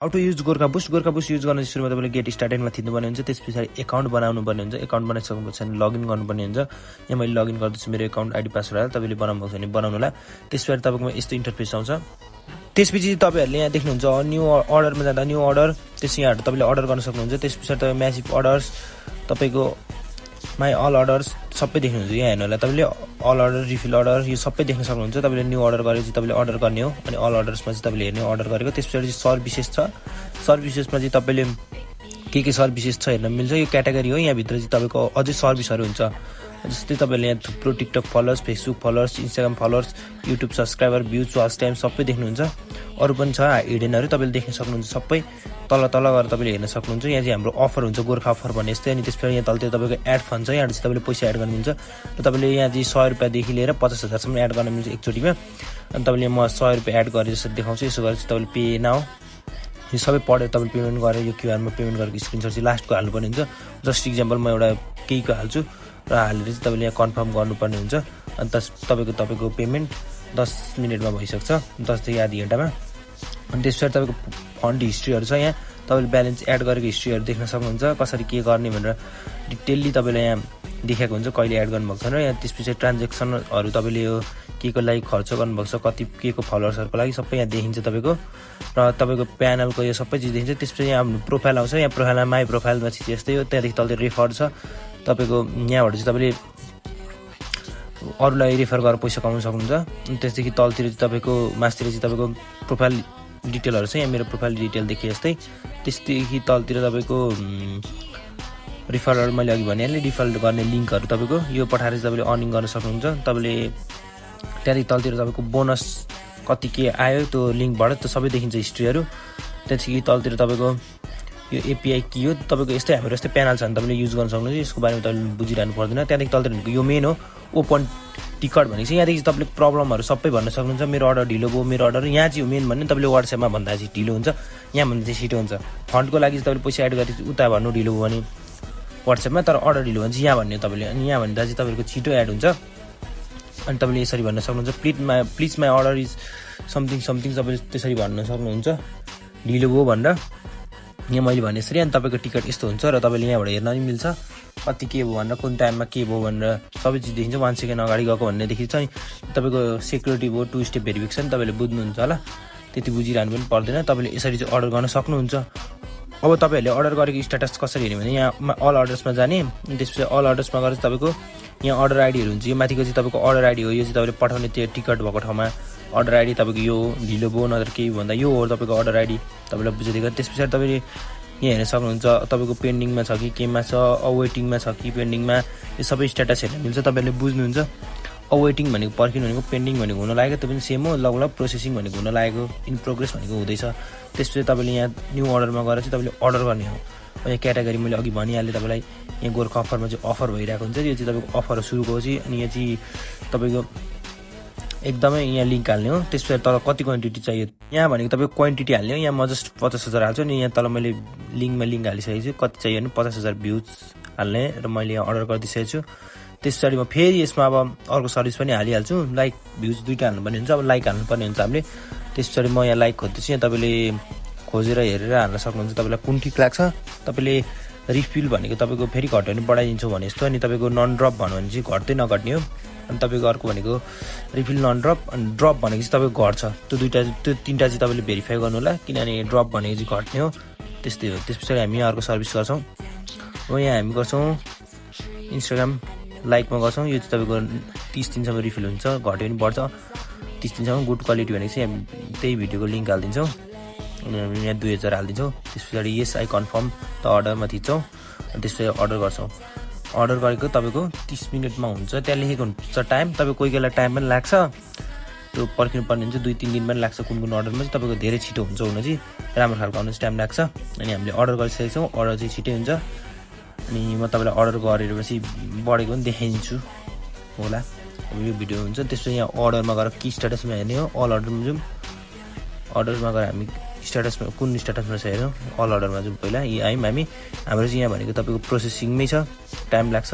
How to use Gorkha boost use गर्न सुरुमा तपाईँले गेट स्टार्टेडमा थिच्नुपर्ने हुन्छ। त्यस पछाडि एकाउन्ट बनाउनु पर्ने हुन्छ। एकाउन्ट बनाइसकेपछि लगइन गर्नुपर्ने हुन्छ। यहाँ मैले लगइन गर्दैछु, मेरो एकाउन्ट आइडी पासवर्ड हालेर तपाईँले बनाउनु भएको छ भने बनाउनु होला। त्यस पछाडि तपाईँकोमा यस्तो इन्टरफेस आउँछ। त्यसपछि तपाईँहरूले यहाँ देख्नुहुन्छ न्यू अर्डरमा जाँदा न्यू अर्डर, त्यस यहाँहरू तपाईँले अर्डर गर्न सक्नुहुन्छ। त्यस पछाडि तपाईँ म्यासिभ अर्डर्स, तपाईँको माई अल अर्डर्स सबै देख्नुहुन्छ। यहाँ हेर्नु होला, तपाईँले अल अर्डर, रिफिल अर्डर यो सबै देख्न सक्नुहुन्छ। तपाईँले न्यू अर्डर गरेपछि तपाईँले अर्डर गर्ने हो, अनि अल अर्डर्समा चाहिँ तपाईँले हेर्ने अर्डर गरेको। त्यस पछाडि सर्भिसेस छ। सर्भिसेसमा चाहिँ तपाईँले के सर्भिसेस छ हेर्न मिल्छ। यो क्याटेगोरी हो, यहाँभित्र चाहिँ तपाईँको अझै सर्भिसहरू हुन्छ। जस्तै तपाईँले यहाँ थुप्रो TikTok followers, Facebook followers, Instagram followers, YouTube subscriber, views, watch time सबै देख्नुहुन्छ। अरू पनि छ हिडनहरू, तपाईँले देख्न सक्नुहुन्छ। सबै तल गएर तपाईँले हेर्न सक्नुहुन्छ। यहाँ चाहिँ हाम्रो अफर हुन्छ, गोर्खा अफर भन्ने यस्तै। अनि त्यसपछि यहाँ तलतिर तपाईँको एड फन्ड छ, यहाँबाट चाहिँ तपाईँले पैसा एड गर्नु मिल्छ। र तपाईँले यहाँ चाहिँ 100 रुपियाँदेखि लिएर 50,000सम्म एड गर्न मिल्छ एकचोटिमा। अनि तपाईँले म 100 रुपियाँ एड गरेर जस्तो देखाउँछु। यसो गरेर चाहिँ तपाईँले पे नाउ यो सबै पढेर तपाईँले पेमेन्ट गरेर यो क्युआरमा पेमेन्ट गरेको स्क्रिनसट चाहिँ लास्टको हाल्नुपर्ने हुन्छ। जस्ट इक्जाम्पल म एउटा केहीको हाल्छु र हालेर चाहिँ तपाईँले यहाँ कन्फर्म गर्नुपर्ने हुन्छ। अन्त तपाईँको पेमेन्ट 10 मिनटमा भइसक्छ, 10 देखि आधी घन्टामा। अनि त्यस पछाडि तपाईँको फन्ड हिस्ट्रीहरू छ। यहाँ तपाईँले ब्यालेन्स एड गरेको हिस्ट्रीहरू देख्न सक्नुहुन्छ, कसरी के गर्ने भनेर डिटेल्ली तपाईँले यहाँ देखाएको हुन्छ, कहिले एड गर्नुभएको छ। र यहाँ त्यसपछि ट्रान्जेक्सनहरू तपाईँले यो के को लागि खर्च गर्नुभएको छ, कति के को फलोवर्सहरूको लागि सबै यहाँ देखिन्छ तपाईँको। र तपाईँको प्यानलको यो सबै चिज देखिन्छ। त्यसपछि यहाँ हाम्रो प्रोफाइल आउँछ। यहाँ प्रोफाइलमा माई प्रोफाइलमा चाहिँ यस्तै हो। त्यहाँदेखि तलतिर रेफर छ तपाईँको। यहाँबाट चाहिँ तपाईँले अरूलाई रेफर गरेर पैसा कमाउन सक्नुहुन्छ। अनि त्यसदेखि तलतिर चाहिँ तपाईँको मासतिर चाहिँ तपाईँको प्रोफाइल डिटेलहरू छ। यहाँ मेरो प्रोफाइल डिटेल देखिए जस्तै। त्यसदेखि तलतिर तपाईँको रिफरहरू मैले अघि भनिहालेँ, रिफर गर्ने लिङ्कहरू तपाईँको यो पठाएर चाहिँ तपाईँले अर्निङ गर्न सक्नुहुन्छ। तपाईँले त्यहाँदेखि तलतिर तपाईँको बोनस कति के आयो त्यो लिङ्कबाट त्यो सबै देखिन्छ हिस्ट्रीहरू। त्यसपछि तलतिर तपाईँको यो एपिआई के हो, तपाईँको यस्तै हाम्रो यस्तै प्यानल छ भने तपाईँले युज गर्न सक्नुहुन्छ। यसको बारेमा तपाईँले बुझिरहनु पर्दैन। त्यहाँदेखि तलतिर यो मेन हो ओपन टिकट भनेको चाहिँ यहाँदेखि तपाईँले प्रब्लमहरू सबै भन्न सक्नुहुन्छ। मेरो अर्डर ढिलो भयो, मेरो अर्डर यहाँ चाहिँ मेन भन्ने तपाईँले व्हाट्सएपमा भन्दा चाहिँ ढिलो हुन्छ, यहाँ भन्दा चाहिँ छिटो हुन्छ। फन्डको लागि चाहिँ तपाईँले पैसा एड गरेर उता भन्नु ढिलो भयो भने व्हाट्सएपमा, तर अर्डर ढिलो भने चाहिँ यहाँ भन्ने तपाईँले। अनि यहाँ भन्दा चाहिँ तपाईँको छिटो एड हुन्छ। अनि तपाईँले यसरी भन्न सक्नुहुन्छ, please my order is something तपाईँले त्यसरी भन्न सक्नुहुन्छ ढिलो भयो भनेर। यहाँ मैले भने यसरी। अनि तपाईँको टिकट यस्तो हुन्छ र तपाईँले यहाँबाट हेर्न पनि मिल्छ कति के भयो भनेर, कुन टाइममा के भयो भनेर सबै चिज देखिन्छ। 1 सेकेन्ड अगाडि गएको भन्ने देखिन्छ। अनि तपाईँको सेक्युरिटी भयो, 2 स्टेप भेरिफिकेसन तपाईँले बुझ्नुहुन्छ होला, त्यति बुझिरहनु पनि पर्दैन। तपाईँले यसरी चाहिँ अर्डर गर्न सक्नुहुन्छ। अब तपाईँहरूले अर्डर गरेको स्ट्याटस कसरी हेर्ने भने यहाँ अल अर्डर्समा जाने। त्यसपछि अल अर्डर्समा गएर तपाईँको यहाँ अर्डर आइडीहरू हुन्छ। यो माथिको चाहिँ तपाईँको अर्डर आइडी हो। यो चाहिँ तपाईँले पठाउने त्यो टिकट भएको ठाउँमा अर्डर आइडी तपाईँको यो ढिलो भयो नत्र केही भन्दा यो हो तपाईँको अर्डर आइडी, तपाईँलाई बुझिदिएको। त्यस पछाडि तपाईँले यहाँ हेर्न सक्नुहुन्छ तपाईँको पेन्डिङमा छ कि केमा छ, अवेटिङमा छ कि पेन्डिङमा, यो सबै स्ट्याटस हेर्न मिल्छ। तपाईँले बुझ्नुहुन्छ अवेटिङ भनेको पर्खिनु भनेको, पेन्डिङ भनेको हुन लागेको त्यो पनि सेम हो। लगभग प्रोसेसिङ भनेको हुन लागेको, इन प्रोग्रेस भनेको हुँदैछ। त्यसपछि तपाईँले यहाँ न्यू अर्डरमा गएर चाहिँ तपाईँले अर्डर गर्ने हो। यहाँ क्याटेगोरी मैले अघि भनिहालेँ तपाईँलाई, यहाँ गोर्खा अफरमा चाहिँ अफर भइरहेको हुन्छ। यो चाहिँ तपाईँको अफर सुरुको चाहिँ। अनि यहाँ चाहिँ तपाईँको एकदमै यहाँ लिङ्क हाल्ने हो। त्यस पछाडि तल कति क्वान्टिटी चाहियो यहाँ भनेको तपाईँको क्वान्टिटी हाल्ने हो। यहाँ म जस्ट 50,000 हाल्छु। अनि यहाँ तल मैले लिङ्क हालिसकेको छु, कति चाहियो भने 50,000 भ्युज हाल्ने, र मैले यहाँ अर्डर गरिदिइसकेको छु। त्यस पछाडि म फेरि यसमा अब अर्को सर्भिस पनि हालिहाल्छु। लाइक भ्युज दुइटा हाल्नुपर्ने हुन्छ, अब लाइक हाल्नुपर्ने हुन्छ हामीले। त्यस पछाडि म यहाँ लाइक खोज्दैछु। यहाँ तपाईँले खोजेर हेरेर हाल्न सक्नुहुन्छ, तपाईँलाई कुन ठिक लाग्छ। तपाईँले रिफिल भनेको तपाईँको फेरि घट्यो भने बढाइदिन्छु भने जस्तो। अनि तपाईँको नन ड्रप भन्यो भने चाहिँ घट्दै नघट्ने हो। अनि तपाईँको अर्को भनेको रिफिल नन ड्रप, अनि ड्रप भनेको चाहिँ तपाईँको घट्छ। त्यो तिनवटा चाहिँ तपाईँले भेरिफाई गर्नु होला, किनभने ड्रप भनेको चाहिँ घट्ने हो। त्यस्तै हो। त्यस पछाडि हामी अर्को सर्भिस गर्छौँ। हो यहाँ हामी गर्छौँ इन्स्टाग्राम लाइकमा गर्छौँ। यो चाहिँ तपाईँको 30 दिनसम्म रिफिल हुन्छ, घट्यो भने बढ्छ 30 दिनसम्म। गुड क्वालिटी भनेको चाहिँ हामी त्यही भिडियोको लिङ्क हालिदिन्छौँ। अनि हामी यहाँ 2000 हालिदिन्छौँ। त्यस पछाडि यस आई कन्फर्म त अर्डरमा थिच्छौँ। अनि त्यस पछाडि अर्डर गर्छौँ। अर्डर गरेको तपाईँको 30 मिनटमा हुन्छ, त्यहाँ लेखेको हुन्छ टाइम। तपाईँ कोही बेला टाइम पनि लाग्छ, त्यो पर्खिनु पर्ने हुन्छ, 2-3 दिन पनि लाग्छ। कुन अर्डरमा चाहिँ तपाईँको धेरै छिटो हुन्छ हुन चाहिँ, राम्रो खालको आउनु चाहिँ टाइम लाग्छ। अनि हामीले अर्डर गरिसकेको छौँ, अर्डर चाहिँ छिटै हुन्छ। अनि म तपाईँलाई अर्डर गरेपछि बढेको पनि देखाइदिन्छु होला। अब यो भिडियो हुन्छ। त्यसपछि यहाँ अर्डरमा गएर के स्ट्याटसमा हेर्ने हो, अल अर्डरमा जाउँ। अर्डरमा गएर हामी स्ट्याटसमा कुन स्ट्याटसमा छ हेरौँ। अल अर्डरमा जाउँ पहिला। यी आयौँ हामी। हाम्रो चाहिँ यहाँ भनेको तपाईँको प्रोसेसिङमै छ, टाइम लाग्छ।